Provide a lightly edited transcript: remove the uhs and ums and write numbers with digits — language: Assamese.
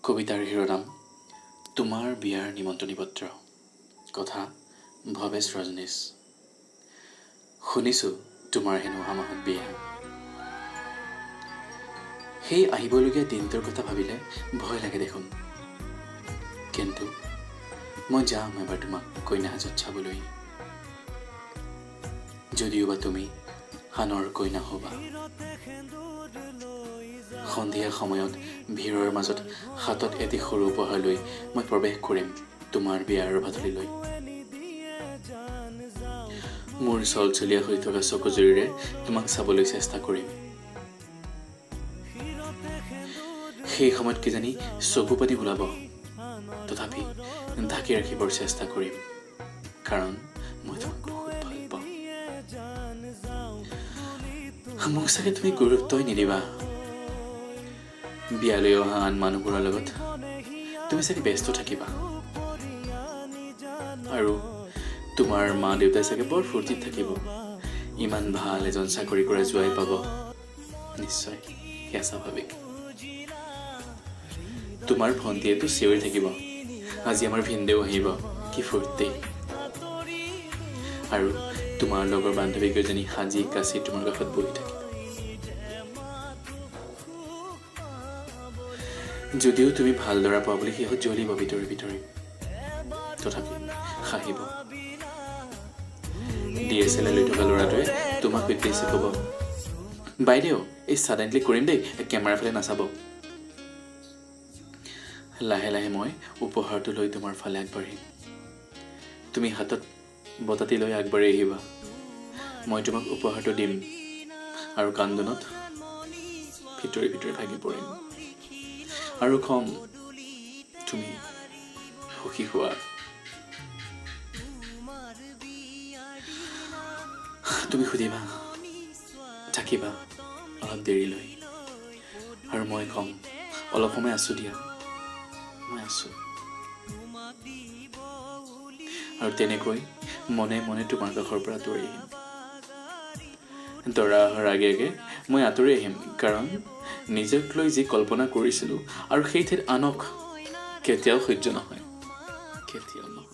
কবিতাৰ শিৰোনাম তোমাৰ বিয়াৰ নিমন্ত্ৰণী পত্ৰ। কথা ভৱেশ ৰজনীশ। শুনিছোঁ তোমাৰ হেনো অহা মাহত বিয়া। সেই আহিবলগীয়া দিনটোৰ কথা ভাবিলে ভয় লাগে দেখোন, কিন্তু মই যাম এবাৰ তোমাক কইনা সাজত চাবলৈ, যদিওবা তুমি আনৰ কইনা হ'বা। সন্ধিয়া সময়ত ভিৰৰ মাজত হাতত এটি সৰু উপহাৰ লৈ মই প্ৰৱেশ কৰিম তোমাৰ বিয়াৰ ভাতলিলৈ। মোৰ চলচলীয়া হৈ থকা চকুজুৰিৰে তোমাক চাবলৈ চেষ্টা কৰিম। সেই সময়ত কিজানি চকু পানী ওলাব, তথাপি ঢাকি ৰাখিবৰ চেষ্টা কৰিম, কাৰণ মই তোমাক বহুত ভাল পাওঁ। মোক চাগে তুমি গুৰুত্বই নিদিবা। বিয়ালৈ অহা আন মানুহবোৰৰ লগত তুমি চাগে ব্যস্ত থাকিবা, আৰু তোমাৰ মা দেউতাই চাগে বৰ ফূৰ্তিত থাকিব। ইমান ভাল এজন চাকৰি কৰা জোঁৱাই পাব নিশ্চয়, সেয়া স্বাভাৱিক। তোমাৰ ভণ্টিয়েতো চিঞৰি থাকিব, আজি আমাৰ ভিনদেউ আহিব, কি ফূৰ্তি। আৰু তোমাৰ লগৰ বান্ধৱীকেইজনী সাজি কাচি তোমাৰ কাষত বহি থাকিব। যদিও তুমি ভাল দৰা পোৱা বুলি সিহঁত জ্বলিব ভিতৰি ভিতৰি, তথাপি হাঁহিব। DSLR লৈ থকা ল'ৰাটোৱে তোমাক উদ্দেশ্যি ক'ব, বাইদেউ এই ছাডেনলি কৰিম দেই, কেমেৰাৰ ফালে নাচাব। লাহে লাহে মই উপহাৰটো লৈ তোমাৰ ফালে আগবাঢ়িম। তুমি হাতত বটাটি লৈ আগবাঢ়ি আহিবা। মই তোমাক উপহাৰটো দিম আৰু কান্দোনত ভিতৰি ভিতৰি ভাগি পৰিম আৰু ক'ম, তুমি সুখী হোৱা। তুমি সুধিবা, থাকিবা অলপ দেৰিলৈ, আৰু মই ক'ম, অলপ সময় আছোঁ দিয়া, মই আছোঁ। আৰু তেনেকৈ মনে মনে তোমাৰ কাষৰ পৰা আঁতৰি আহিম। দৰা অহাৰ আগে আগে মই আঁতৰি আহিম, কাৰণ নিজক লৈ যি কল্পনা কৰিছিলোঁ আৰু সেই ঠাইত আনক কেতিয়াও সহ্য নহয়, কেতিয়াও নহয়।